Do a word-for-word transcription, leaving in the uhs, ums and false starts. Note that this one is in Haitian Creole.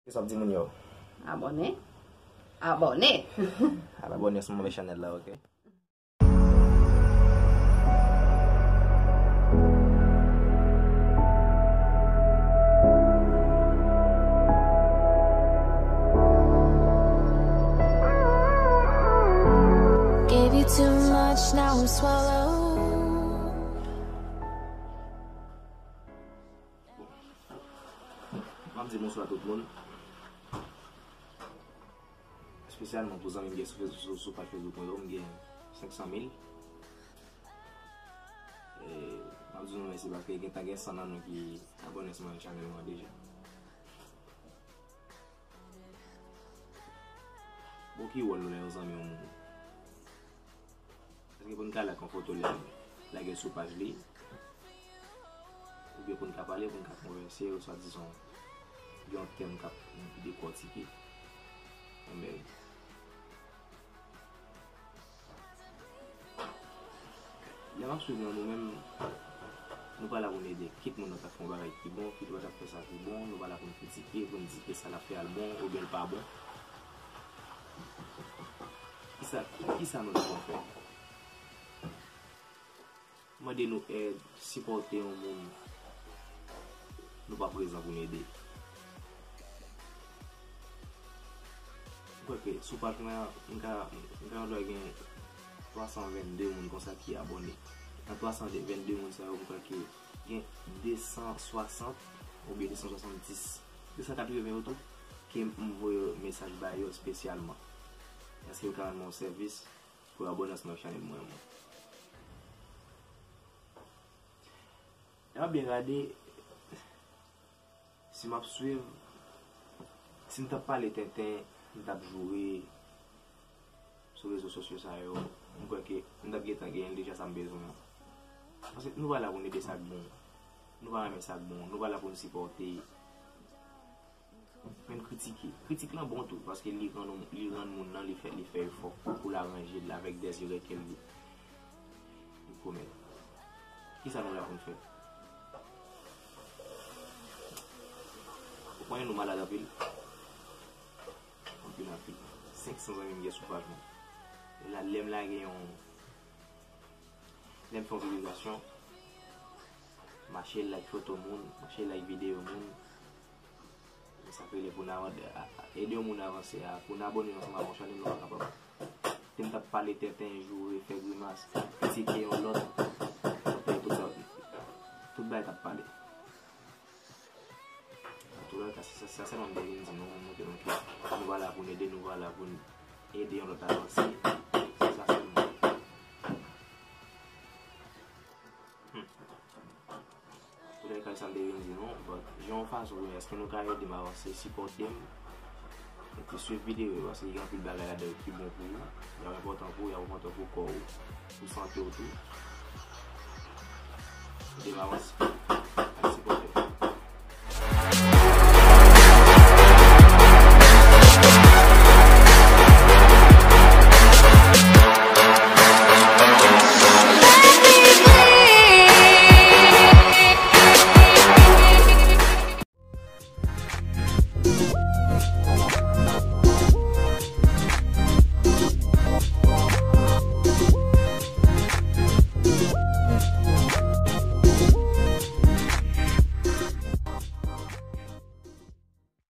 Kisa w ap di moun yo? Abòne. Abòne. Al abòne sou mwen chanèl la, ok? Gave you too much, now I'm swallowed. M ap di bonswa tout moun. Espesyalman pou zanmi m gen sou, sou, sou paj Facebook mwen yo, m gen senk san mil. E, m ap di nou mèsi paske gentan gen san nan nou ki abòne sou mwen chanèl mwen deja. Bon, ki wòl nou nan yon zanmi yon moun? Èske pou n ka like yon foto l lage l sou paj li? Oubyen pou n ka pale, pou n ka konvèse, oswa dizon, gen yon tèm k ap dekòtike. Enben, lè m ap swiv nan nou menm, nou pa la pou n ede. Kit moun nan t ap fè yon bagay ki bon, kit lòt ap fè sa ki bon, nou pa la pou n kritike, pou n di ke sa l ap fè a l bon oubyen l pa bon. Kisa, kisa nou la pou n fè? Mande nou èd, sipòte yon moun, nou pa prezan pou n ede. M kwè ke sou paj mwen an, m ka, m ka dwe gen twa san vennde moun konsa ki abòne. Nan twa san vennde moun sa yo, m kwè ke gen de san swasant oubyen de san swasanndis, de san katreven yo tou, ke m voye mesaj ba yo espesyalman. Èske yo ka rann mwen yon sèvis pou abòne sou chanèl mwen an? Lè m ap byen gade, si m ap swiv, si m t ap pale tenten, m t ap joure sou rezo sosyo sa yo, m kwè ke m t ap gentan genyen l deja sa m bezwen an. Paske nou pa la pou n ede sa k bon. Nou pa renmen sa k bon. Nou pa la pou n sipòte. Men kritike. Kritik lan bon tou, paske li rann, li rann moun nan, li fè, li fè efò pou l aranje l avèk dèzirè ke li, li komèt. Kisa nou la pou n fè? Ou konnen nou malad anpil. Anpil, anpil. Senk san zanmi m gen sou paj mwen. E la, lè m lage yon, lè m fè yon piblikasyon, mache like foto moun, mache like videyo moun. Sa k rele pou n avan-, a-, a-, ede yon moun avanse a, pou n abòne ansanm avè yon chanèl nou pa kapab. Te m t ap pale tenten, joure, fè grimas, kritike yon lòt, tout sa, tout bagay t ap pale. Antoulèka, se sa, sa sèlman m te vin di nou, montre nou ke nou pa la pou n ede, nou pa la pou n ede yon lòt avanse. Se sa sèlman. Hmm. Antoulèka, sa m te vin di nou, but, jan yon fason pou mwen, èske nou ka ede m avanse, sipòte m, epi swiv videyo yo, paske gen anpil bagay ladan yo ki bon pou ou, y ap enpòtan pou ou, y ap enpòtan pou kò ou, pou sante w tou. Ede m avanse.